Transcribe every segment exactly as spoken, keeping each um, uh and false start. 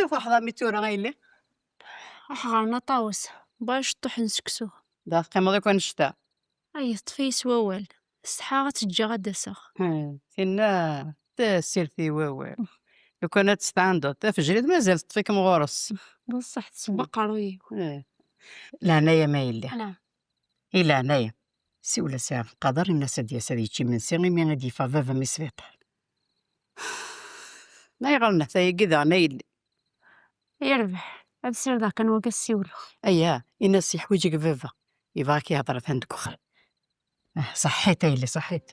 Truḥeḍ armi tura a yelli? Ruḥeɣ ɣer Naṭawes, bɣiɣ ciṭṭuḥ n seksu. Da teqqimeḍ akk annect-a? Ay, teṭṭef-iyi s wawal. Ṣṣeḥḥa ad tt-ǧǧeɣ ad d-aseɣ. Hmm, tinna tasirt i wawal. Lukan ad tt-tɛandeḍ, tafejrit mazal teṭṭef-ikem ɣur-s. Beṣṣeḥ, tesbeq aqerruy-iw. Eh. Leɛnaya ma yella. Ala. I leɛnaya. Siwel-as i Ɛebdelqader, ini-as ad d-yas ad yečč imensi imi ad d-yeffeɣ baba-m i sbiṭar. Ayɣer nnehta-agi daɣen a yelli? Yerbeḥ. Ad sirdeɣ kan wagi ad ssiwleɣ. Aya, ini-as yeḥwaǧ-ik baba. Yebɣa ad k-yehḍer atan deg uxxam. Ah, ṣaḥḥit a yelli, ṣaḥḥit.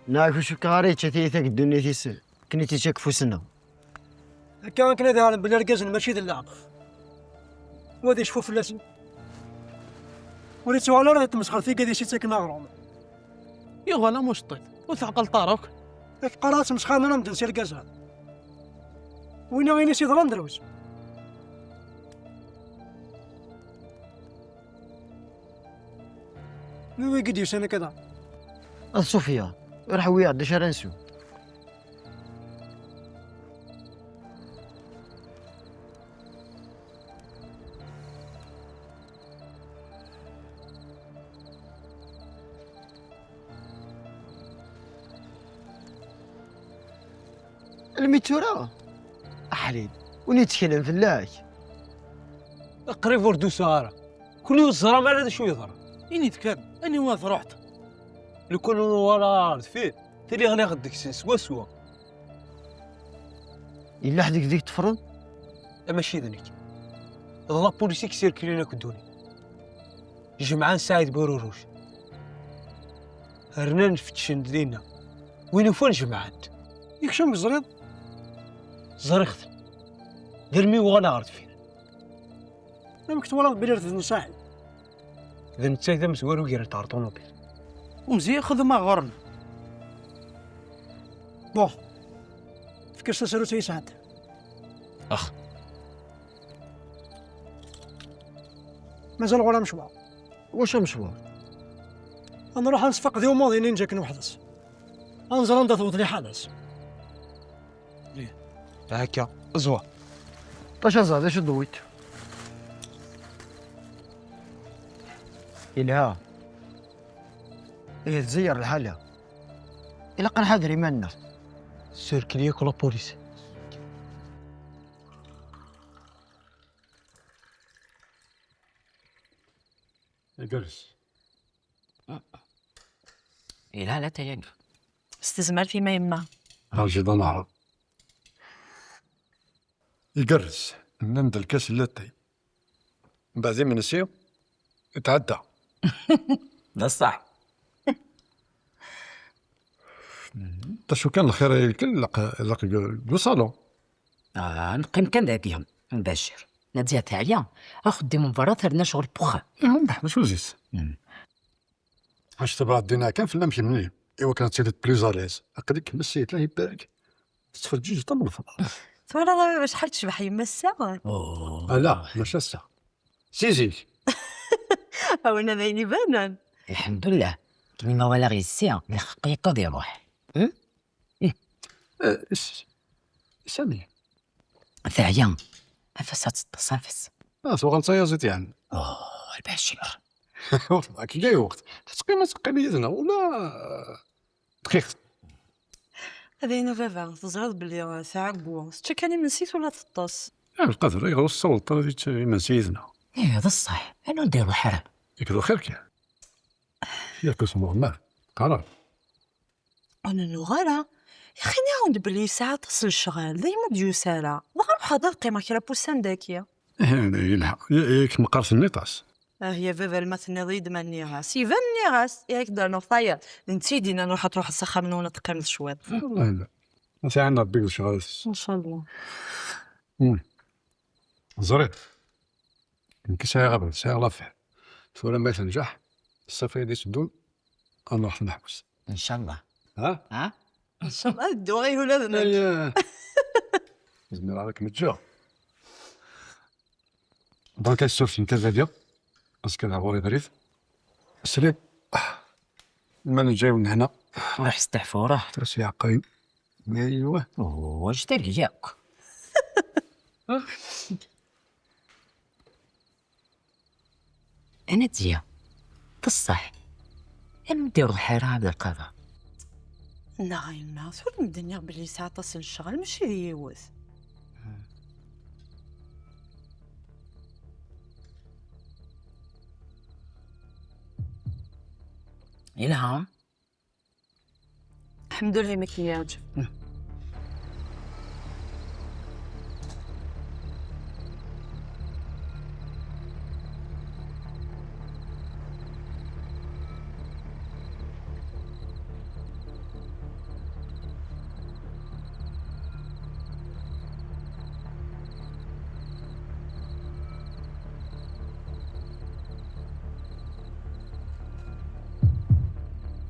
Neɣ ur cukkeɣ ara yečča tiyita deg ddunit-is akken i tt-yečča deg ufus-nneɣ. Akka akken ad iɛlem belli argaz-nni mačči d leɛqel. U ad icfu fell-asen. Ur ittuɣal ara di tmesxert-agi ad as-ittaken aɣrum. Yuɣal am uceṭṭiḍ, ur teɛqleḍ ara akk. Yak qqareɣ ad ttmesxiren ara medden s irgazen. Win-a ini-as yeḍran drus. Wi wigi d-yusan akka da? A Ṣufya, ruḥ wi-aɣ-d d acu ara nsew. Almi d tura? Aḥrid, win yettkalen fell-ak. Qrib ur d-usiɣ ara. Kenwi ur teẓram ara d acu yeḍran. Ini-d kan, aniwa truḥeḍ? Lukan ur uɣaleɣ ara ɣer deffir, tili ɣliɣ-d deg-sen swaswa. Yella ḥedd i k-d-iṭṭefren? Mačči d nekk. D la police i yessirkilin akk ddunit. Jemɛen Saɛid Bururuj. Rnan fettcen-d dinna. Win ufan jemɛen-t. Ikcem deg ẓriḍ? Ẓriɣ-ten. D almi uɣaleɣ ɣer deffir. Amek twalaḍ belli refden Saɛid? D netta i d amezwaru gar-nteɣ ɣer ṭunubil. Umzi, xdem-aɣ ɣur-neɣ. Bon. Fek-as tasarut i Saɛid. Ax. Mazal ɣur amecwar. Wacu amecwar? Ad nruḥ ad nsfeqd i umuḍin i nǧaken weḥd-s. Ad nẓer anda tewweḍ liḥala-s. Ih, akka, ẓwa. Taca ẓer, d acu d-tewwiḍ? Yelha. Ih, tzeyyar lḥala. Ilaq ad nḥader iman-nneɣ. Serkel yakk la police. Igerrez. Yelha latay-agi. S tezmert-im a yemma. Rǧu ad neɛreḍ. Igerrez, nnan-d lkas n latay. Mbeɛd imensi, itɛedda. D ṣṣeḥ. D acu kan lxir ay lkel, ilaq, ilaq deg, deg usalon. Ah, neqqim kan dagi, Bacir. Nadia teɛya, axeddim n berra terna ccɣel n wexxam. Ihum, d acu zik? Hmm. Ḥac tabrat dinna kan fell-am kemmini, i wakken ad tiliḍ plus à l'aise. Aql-ik, ma Ssid Allah ibarek, tettfeǧǧiǧeḍ am lefraṛ. Twalaḍ a baba acḥal tecbeḥ yemma ass-a? Oh. Ala, mačči ass-a. Si zik. A winna d ayen ibanen. Lḥemdullah. Imi ma walaɣ yessi, lxeqq yakk ad iruḥ. Eh? Eh. Eh, s-, Sami. Teɛya. Afas ad teṭṭes, afas. Ah, tuɣal d tayaziḍt yeɛni. Oh, Lbacir. Ur tebɣa kra lweqt. Tettqim, ad teqqim yid-neɣ ula dqiqa. Ad ayen a baba, teẓriḍ belli tɛeggu. Tečča kan imensi, tura teṭṭes. Ah, Lqader, ayɣer ur tessawḍeḍ ara ad yečč imensi yid-neɣ? Ih, d ṣṣeḥ. Anwa ur d-iruḥ ara? Yak d lxir kan. Yak ur temmɣem ara. Qrib. Ur nennuɣ ara. Ixini-awen-d belli yesɛa aṭas n lecɣal, daymi ur d-yusi ara. Dɣa ruḥeɣ-d ad qqimeɣ kra n wussan daki. Ih, yelha. Y-, yak meqqar tenniḍ-as. Ah, ya baba, alma tenniḍ-iyi-d ma nniɣ-as. Iban nniɣ-as. Yak d-rnuɣ tayeḍ. D netta i d-yennan ruḥ ad truḥeḍ s axxam-nwen ad teqqimeḍ cwiṭ. Wallah, la. Ad t-iɛin Ṛebbi deg lecɣal-is. Ncallah. Ẓriɣ. Nekk sɛiɣ abrid, sɛiɣ l'affaire. Tura ma tenǧeḥ, ṣṣafi ad d-iteddun, ad nruḥ neḥbes. Ncallah. Ha? Ha? Ncallah ad dduɣ i ula d nekk. Aya. Zemreɣ ad kem-ǧǧeɣ. Donc, ad surfen tazadi. Azekka d ɣur-i abrid. Sliɣ. Ma neǧǧa yiwen hna. Ruḥ steḥfu, ruḥ. Tura s leɛqel. Aywa. Wajder yakk. Anadzya, d ṣṣeḥ. Am d-iruḥ ara Ɛebdelqader. Neɣ yemma, tura m-d-nniɣ belli yesɛa aṭas n ccɣel, mačči d yiwet. Yelha. Ḥemdullah, ma k-yeɛǧeb.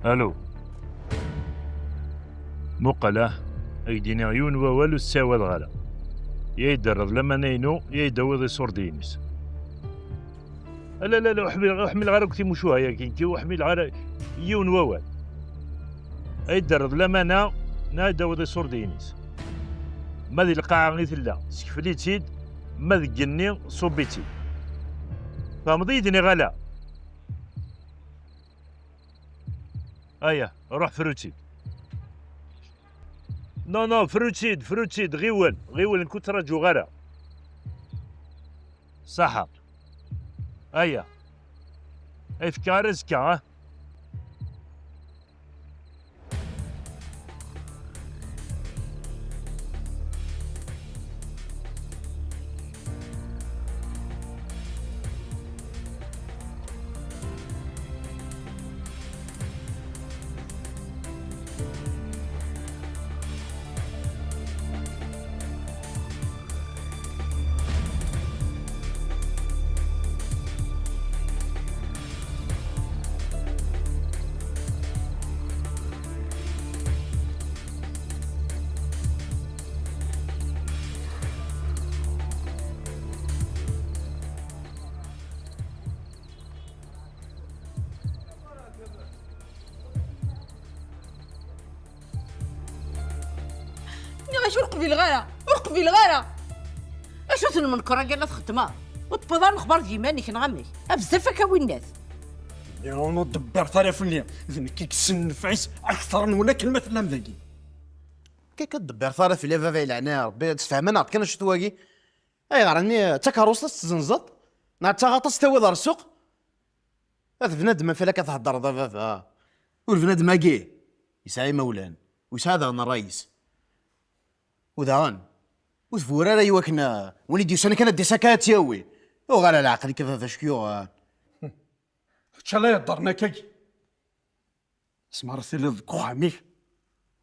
Alo. Muqel, ah, ad k-d-iniɣ yiwen wawal ur ssawaleɣ ara. Ya yi-d-terreḍ lamana-inu, ya yi-d-tawiḍ iṣurdiyen-is. Ala, la, la, ur ḥmileɣ, ur ḥmileɣ ara akk timucuha-agi, nekki ur ḥmileɣ ara yiwen wawal. Ad yi-d-terreḍ lamana, neɣ ad yi-d-tawiḍ iṣurdiyen-is. Ma di lqaɛa i tella, sekfel-itt-id, ma deg igenni, ṣubb-itt-id. Tfehmeḍ-iyi-d neɣ ala? Aya, ruḥ fru-tt-id. Non, non, fru-tt-id, fru-tt-id, ɣiwel, ɣiwel, nekk ur ttraǧuɣ ara. Ṣaḥa. Aya. Ay fkiɣ ara azekka, ah? Nniɣ-ak ur qbileɣ ara, ur qbileɣ ara. Acu-ten lmenkṛa-agi la txeddmeḍ? Ur tewwiḍ ara lexbar d yiman-ik neɣ amek? A bezzaf akka winnat. Yiwen ur d-tebbirt ara fell-i, d nekk i yessen nnfeɛ-is akteṛ-nwen akken ma tellam dagi. Akka ur d-tebbirt ara fell-i a baba, i leɛnaya n Ṛebbi, ad tfehmem neɣ kan acu-t wagi? Ayɣer-nni d takeṛṛust ad tt-tezzenzeḍ? Neɣ d taɣaṭ ad tt-tawiḍ ɣer ssuq? D bnadem am falak ad theddreḍ a baba. Ur bnadem-agi yesɛa imawlan, u yesɛa daɣen ṛṛay-is. U daɣen, ur tbur ara i wakken, uh, win i d-yusan kan ad d-isaka ad tt-yawi. Uɣal ar leɛqel-ik a baba, acu k-yuɣen? Kečč ala yeddren akkagi. Asmi ara tiliḍ deg uxxam-ik,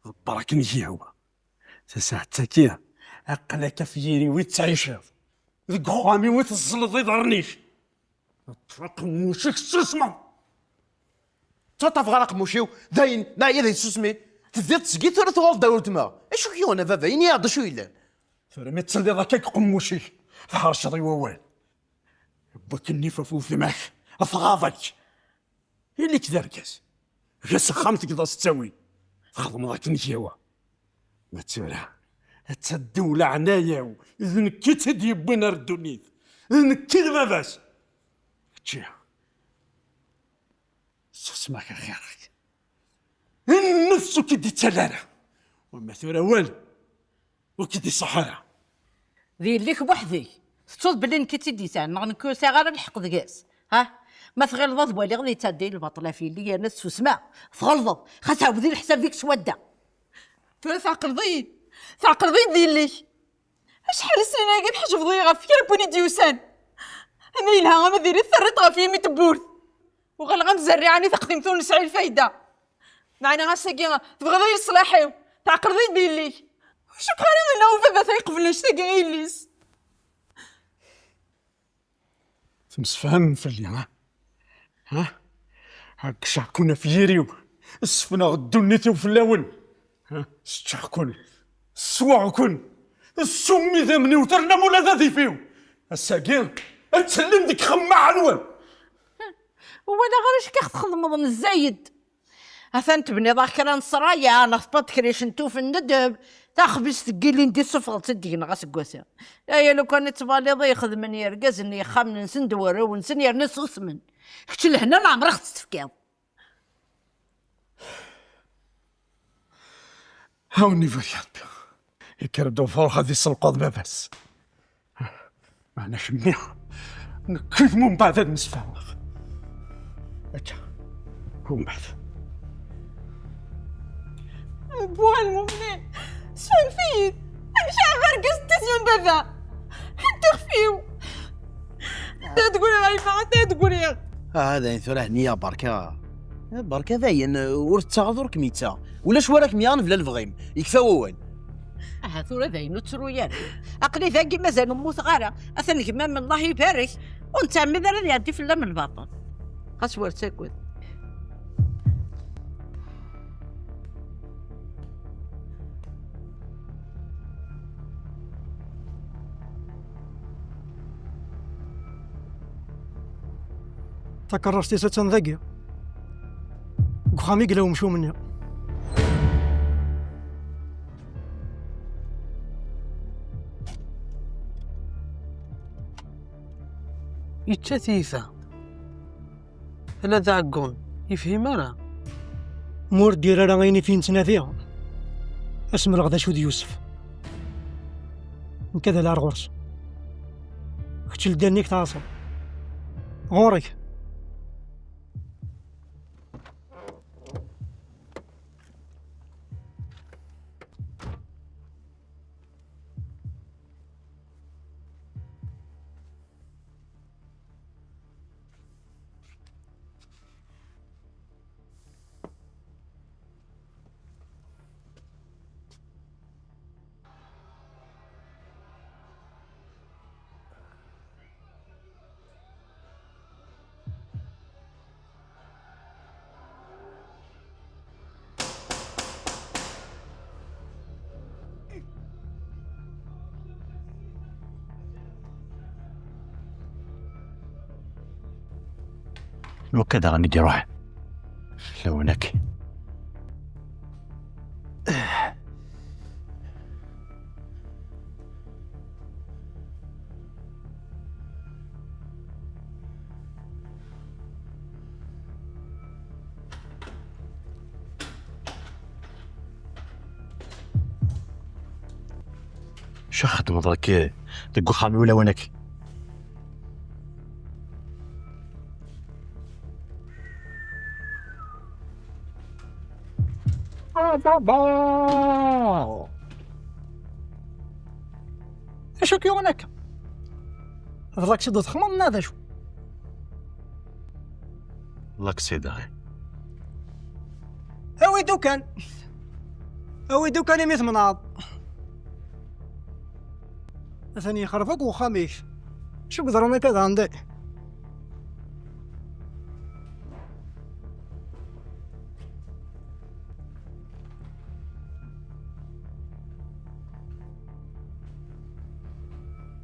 ḍebber akken i k-yehwa. Tasaɛet-agi, aql-ak af yiri wi tettɛiciḍ. Deg uxxam-iw i teẓẓleḍ iḍarren-ik. Ṭṭef aqemmuc-ik, tessusmeḍ. Ttaṭṭafeɣ ara aqemmuc-iw, dayen, neɛya di tsusmi. Tebdiḍ seg-i, tura tuɣaleḍ d weltma. Acu k-yuɣen a baba? Ini-aɣ-d acu yellan. Tura mi telliḍ akka deg uqemmuc-ik, tḥerceḍ i wawal. Wwet nnif ɣef wetma-k, tɣaḍ-ak. Ili-k d argaz. Eg-as axxam tgeḍ-as ttawil. Txedmeḍ akken i k-yehwa. Ma d tura, ad taddew leɛnaya-w, d nekk i tt-id-yewwin ar ddunit. D nekk i d baba-s. Kečči, susem-ak axir-ak. Nnefs ur k-id-ittal ara. Wama tura awal, ur k-id-iṣaḥ ara. D yelli-k weḥd-k. Tettuḍ belli nekk i tt-id-yesɛan, neɣ nekk ur sɛiɣ ara lḥeqq deg-s? Ha? Ma tɣileḍ ad waliɣ di ttadday lbaṭel ɣef yelli yerna tessusmeɣ, tɣelḍeḍ. Xas ɛawed i leḥsab-ik s wadda. Tura tɛeqleḍ-iyi-d. Tɛeqleḍ-iyi-d d yelli-k. Acḥal snin-agi tḥejbeḍ-iyi ɣef kra n win i d-yusan. Ama yelha ama diri-t, terriḍ ɣef yimi n tewwurt. Uɣaleɣ am tzerriɛa-nni taqdimt ur nesɛi lfayda. Meɛna ass-agi tebɣiḍ-iyi leṣlaḥ-iw, tɛeqleḍ-iyi-d d yelli-k. Acu ara yenna ubabat ay iqeblen annect-agi i yelli-s? Temsefhamem fell-i, ha? Ha? Ha, ggceɣ-ken ɣef yiri-w, sefneɣ ddunit-iw fell-awen. Ha? Seččeɣ-ken, ssweɣ-ken, ssum idammen-iw, ternam ula d adif-iw. Ass-agi, ad tellim deg ixemmaɛen-nwen. Ur walaɣ ara acu i aɣ-txedmeḍ n zzayed. Atan tebniḍ-aɣ kra n ssraya, neɣ tewwiḍ-d kra n yicentufen n ddheb, taxbizt n yilindi tessufɣeḍ-tt-id deg-neɣ aseggas-a. Aya lukan i ttbaliḍ i ixedmen yergazen n yexxamen-nsen d warraw-nsen yerna susmen. Kečč lehna leɛmer i ɣ-tt-tefkiḍ. Awen ibarek Rebbi. Yekker-d ufurex ad isselqeḍ baba-s. Meɛna kemmi, nekk d mumbeɛd ad msefhameɣ. Akka, umbeɛd. Buha lmumnin, sfehmet-iyi-d. Amek ara argaz n tizya n baba? Ḥedd ixef-iw. Anda ad d-griɣ a yemma, anda ad d-griɣ? Ah, dayen tura hniya, berka. Berka dayen, ur tettaɣeḍ ur kem-yettaɣ. Ulac wara kem-yaɣen bla lebɣi-m. Yekfa wawal. Aha tura dayen ur ttru ara. Aql-i dagi mazal ur mmuteɣ ara. Atan gma-m Allah ibarek. Ur nettɛemmid ara ad iɛeddi fell-am lbaṭel. Xas ur ttagad. Takeṛṛust-is attan dagi. Deg uxxam i yella wemcum-nni. Yečča tiyita. Ala d aɛeggun, yefhim ara. Ma ur d-yerri ara ayen i t-yettnadi, ad s-mleɣ d acu d Yusef. Nekk ad alaɣ ɣur-s. Kečč lǧal-nni i k-tɛaṣer. Ɣur-k. Anwa akka daɣen i d-iruḥen? Lawan-agi. Acu txeddmeḍ deg, deg uxxam-iw lawan-agi? Ah, baba! Acu k-yuɣen akka? D laksiḍa txemmeḍ neɣ d acu? Laksiḍa. Awi-d ukan. Awi-d ukan imi tmenɛeḍ. Atan yexreb akk wexxam-ik. Acu yeḍran akka daɣen da?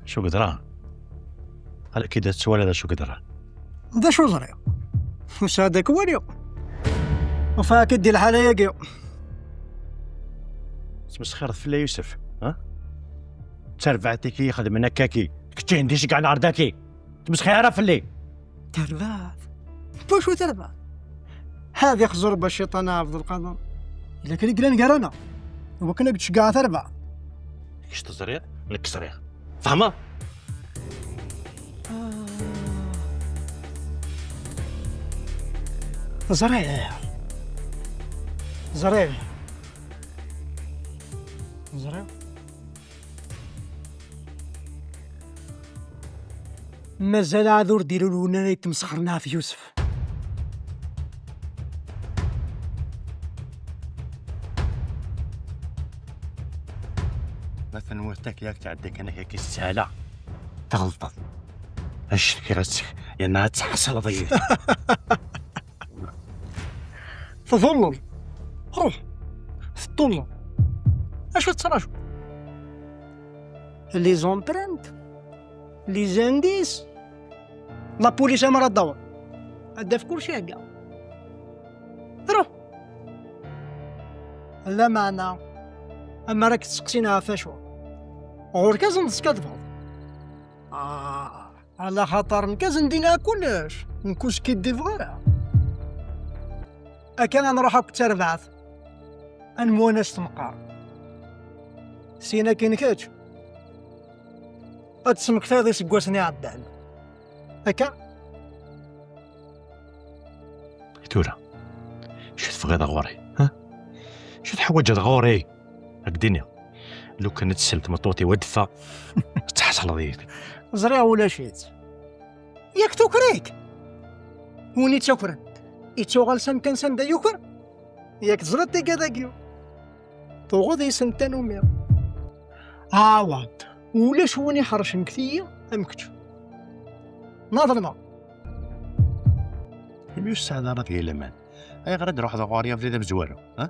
Acu yeḍran? Ala ki da tettwaliḍ acu yeḍran. D acu ẓriɣ? Ur sɛiɣ d akwali. Ufiɣ-k-id di lḥala-agi. Tettmesxireḍ fell-i a Yusef, ha? D tarbaɛt-agi i ixedmen akkaki. Kečč i d-iceggɛen ar daki. Ur ttmesxir ara fell-i. Tarbaɛt? Wacu tarbaɛt? Hadi xẓur ba cciṭan a Ɛebdelqader. Yella kra i yellan gar-aneɣ. Iwakken ad k-d-ceggɛeɣ tarbaɛt. Kečč teẓriḍ, nekk ẓriɣ. Tfehmeḍ? Ẓriɣ. Ẓriɣ. Ẓriɣ. Mazal ɛad ur d-ilul win ara yetmesxren ɣef Yusef. Nwet-ak yak tɛeddi kan akka ki sshala. Tɣelṭeḍ. Acek ɣas, yerna ad tḥasleḍ-iyi. Tḍulleḍ. Ruḥ. Teṭṭulleḍ. Acu tettrajuḍ? Les empreintes, les indices, la police amar ad d-taweḍ, ad d-taf kulci hegga. Ruḥ. Lameɛna, amar ad k-tseqsin ɣef acu, ɣur-k ad sen-teskadbeḍ. Ah, ala xaṭer nekk ad sen-d-iniɣ kullec, nekk ur skiddibeɣ ara. Akka ad nruḥ akk d tarbaɛt, ad nemwan-as temqar. Syin akin kečč, ad tesmektayeḍ iseggasen iɛeddan. Akka? Tura, acu tebɣiḍ ɣur-i, ha? Acu teḥwaǧeḍ ɣur-i? Ad k-d-iniɣ, lukan ad tsel tmeṭṭut-iw ad d-teffeɣ, ad tḥasleḍ yid-i. Ẓriɣ ulac-itt. Yak tuker-ik! Win ittakren, ittuɣal s amkan s anda yuker. Yak teẓriḍ tigad-agi? Tuɣeḍ yis-sen tanumi. Ɛawad, ulac win iḥercen deg tiyi am kečč. Naḍelmeɣ. Imi ur tesɛiḍ ara deg-i laman, ayɣer ad d-ruḥeḍ ɣur-i abrid amezwaru, ha?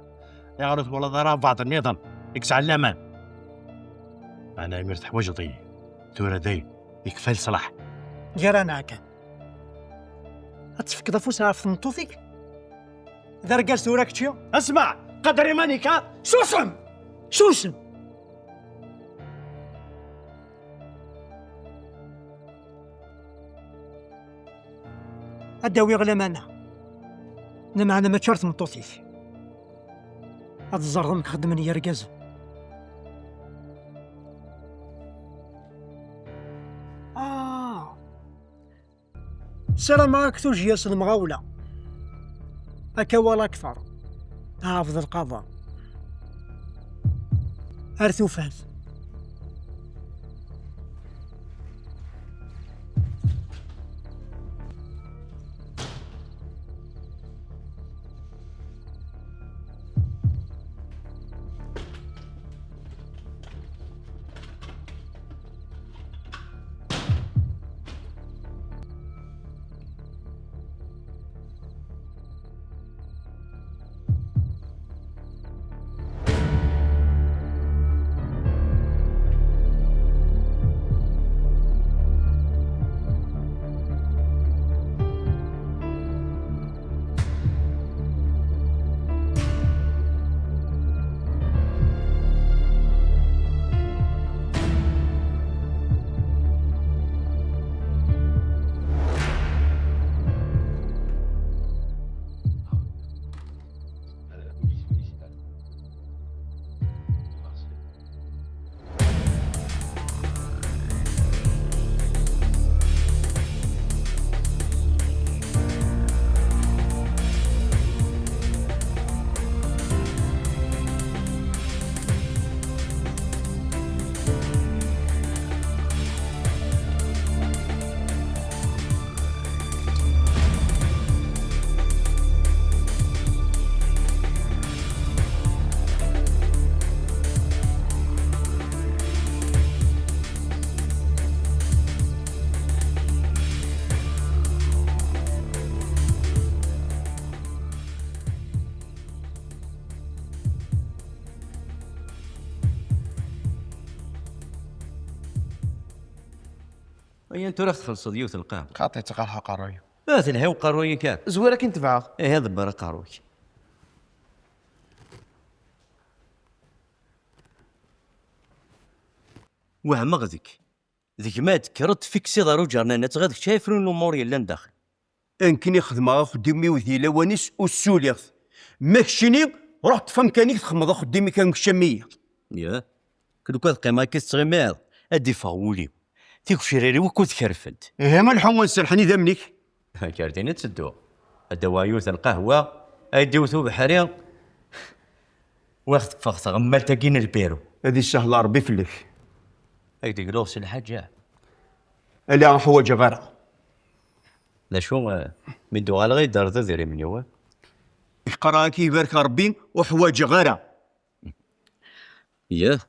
Ayɣer ur twalaḍ ara abeɛḍ nniḍen i yesɛan laman? Meɛna imir teḥwaǧeḍ-iyi, tura dayen, yekfa leṣlaḥ. Gar-aneɣ kan. Ad tefkeḍ afus ɣef tmeṭṭut-ik? D argaz tura kečči? Asma, qader iman-ik, ha? Susem! Susem! Ad d-awiɣ lamana. Lameɛna mačči ar tmeṭṭut-ik. Ad teẓreḍ amek xeddmen yirgazen. Ah! Ssarameɣ ad k-tuji-yas lemɣawla. Akka wala akter. Ɛbed lqader. Ar tufat. Ayen tura txellṣeḍ yiwet n lqahwa. Xaṭi, ttqerḥ aqerruy. Ah, telha uqerruy-ik, ah. Zwir akin tebɛeɣ. Ihi ḍebber aqerruy-ik. Wehmeɣ deg-k. D gma d-tekkreḍ tfiksiḍ ar uǧernan ad tɣiḍ kečč ay frun lumuṛ yellan daxel. Nekkni xedmeɣ axeddim-iw di lawan-is u ssuliɣ-t. Ma keččini, ruḥ ṭṭef amkan-ik txedmeḍ axeddim-ik am kečč am-iyi. Yah, lukan teqqimeḍ akka tettɣimiḍ, ad d-iffeɣ wul-iw. Tigecrar-iw akk ad kerfent. Ihi, lḥu ad nserḥen idammen-ik. Gar din i ttedduɣ. Ad d-awiɣ yiwet n lqahwa, ad d-iwet ubeḥri, u ad ɣ-teffeɣ tɣemmalt-agi n lbiru. Ad isahel Ṛebbi fell-ak. Ad k-d-gluɣ s lḥaǧa. Ala, ḥwaǧeɣ ara. D acu, eh, mi d-uɣaleɣ i d-terriḍ idrimen-iw, eh? Qqareɣ ad k-ibarek Ṛebbi, ur ḥwaǧeɣ ara. Yah.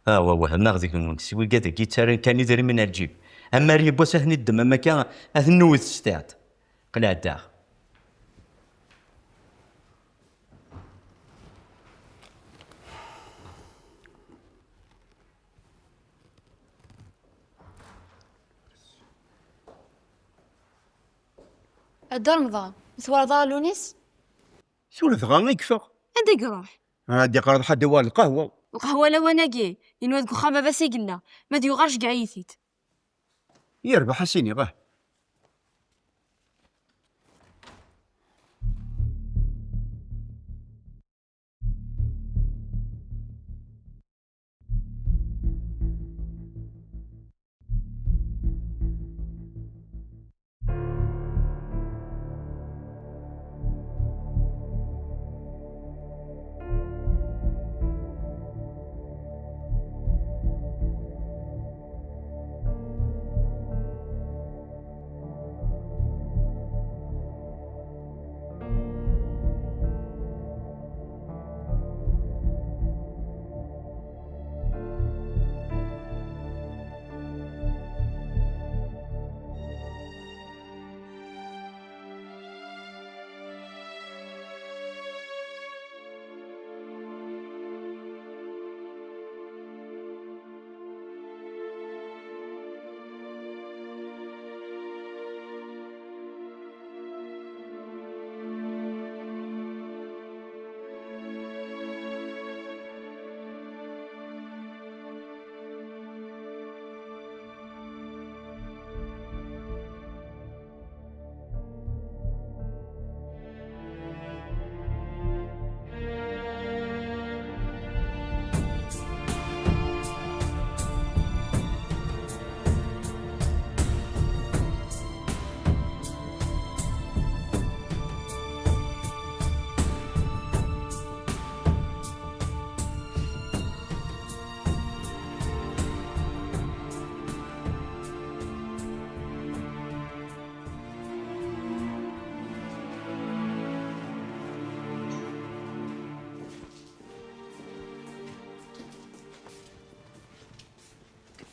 Ah, wa wehmeɣ deg-wen, s wigad-agi yettarran kan idrimen ar lǧib. Amar yiwwas ad ten-id-ddem am akka, ad ten-newwet s tiṭ. Qleɛ-d daɣ. A Dda Remḍan, ur twalaḍ ara Lunis? Tura dɣa i yeffeɣ. Anda i iruḥ? Ad d-iqerḍ ḥedd i war lqahwa. Lqahwa lawan-agi, yenwa deg uxxam baba-s i yella, ma d-yuɣal ceggeɛ-iyi-t-id. Yerbeḥ a s-iniɣ, ah.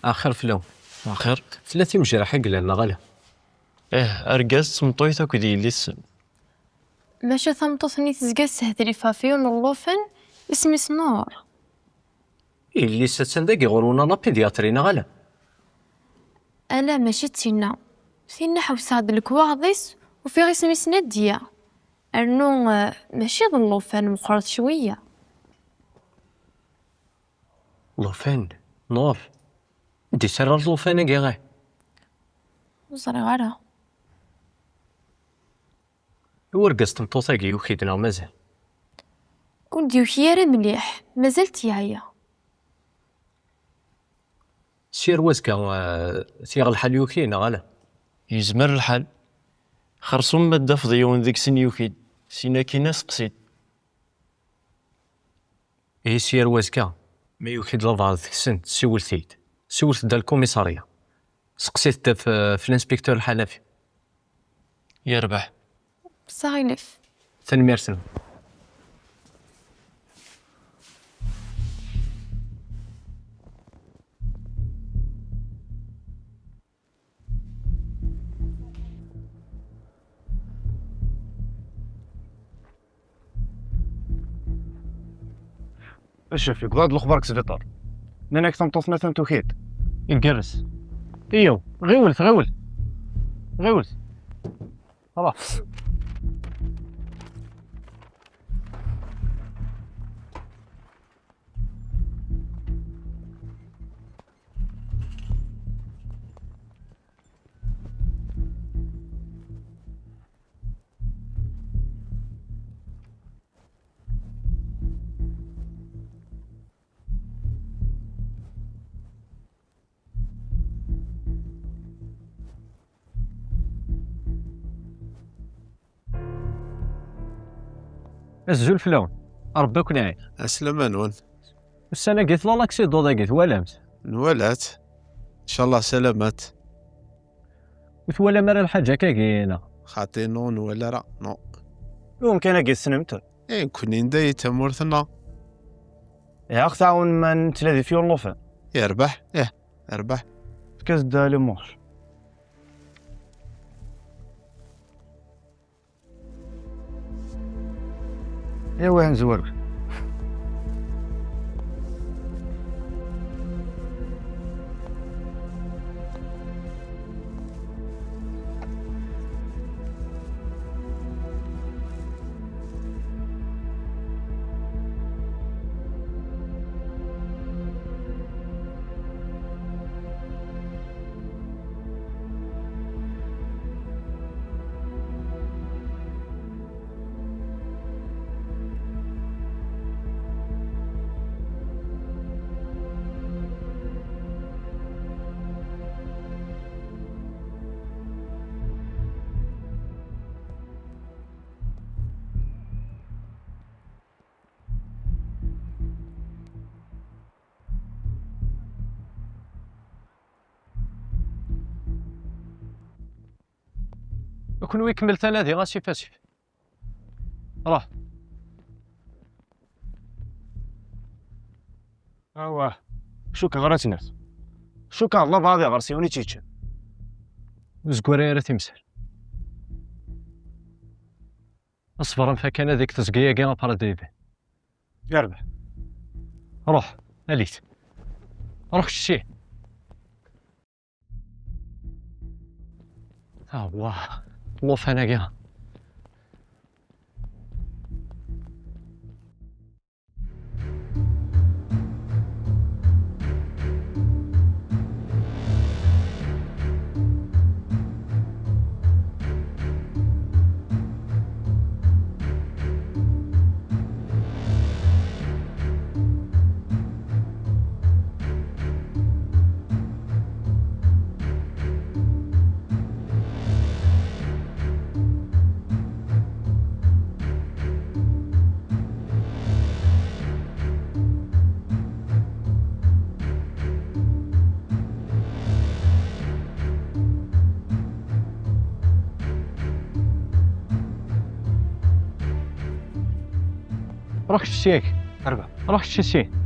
Axir fell-awen. Axir? Tella timejraḥ i yellan, neɣ ala? Ih, argaz, d tmeṭṭut akked yelli-tsen. Maca tameṭṭut-nni tezga tessehdrif ɣef yiwen n llufan, isem-is Nur. Yelli-s attan dagi ɣur-wen a la pédiatrie, neɣ ala? Ala, mačči d tinna. Tinna ḥewseɣ-d lekwaɣeḍ-is, ufiɣ isem-is Nadia. Rnu, eh, mačči d llufan, meqqret cwiya. Llufan? Nur? Anda i terra llufan-agi, eh? Ur ẓriɣ ara. I urgaz n tmeṭṭut-agi yuki-d neɣ mazal? Ur d-yuki ara mliḥ, mazal-t yeɛya. S yir wazekka, eh, t-yaɣ lḥal yuki neɣ ala? Yezmer lḥal. Xersum ma d-tafeḍ yiwen deg-sen yuki-d, sin akkin aseqsi-d. Ihi s yir wazekka, ma yuki-d labar deg-sen, siwlet-iyi-d. Siwlet-d ar lkumiṣarya. Seqsit-d ɣef, ɣef l'inspecteur Lḥanafi. Yerbeḥ. Beṣṣeɣ ilef. Tanemmirt-nwen. A Ccaf, yewweḍ-d lexbar deg sbiṭar. Nnan-ak tameṭṭut-nni atan tuki-d. Igerrez. Iyyaw, ɣiwlet, ɣiwlet. Ɣiwlet. Xalaṣ. Azul fell-awen. Ṛebbi ad ken-iɛin. Ɛeslama-nwen. Ussan-agi tella laksiḍu dagi, twalam-t? Nwala-t. Ncallah salamat. Ur twalam ara lḥaǧa akkagi, neɣ? Xaṭi, non, nwala ara, non. I umkan-agi tessnem-t? Eh, nekkni n dayi d tamurt-nneɣ. Ilaq tɛawen ma nettladi fi llufan. Yerbeḥ, ih, yerbeḥ. Efk-as-d lumuṛ. Yawa, nezwer. Kenwi kemmlet anadi asif asif. Ruḥ. Awah. Cukkeɣ ara tt-naf. Cukkeɣ d labaɛḍ iɣersiwen i tt-yeččan. Ur zeggar ara timsal. Aṣber am fakkan ad deg teẓgi-agi aparadibi. Yerbeḥ. Ruḥ, alit. Ruḥ kečči. Awah, llufan-agi. Ruḥ kečči. Arba. Ruḥ kečči.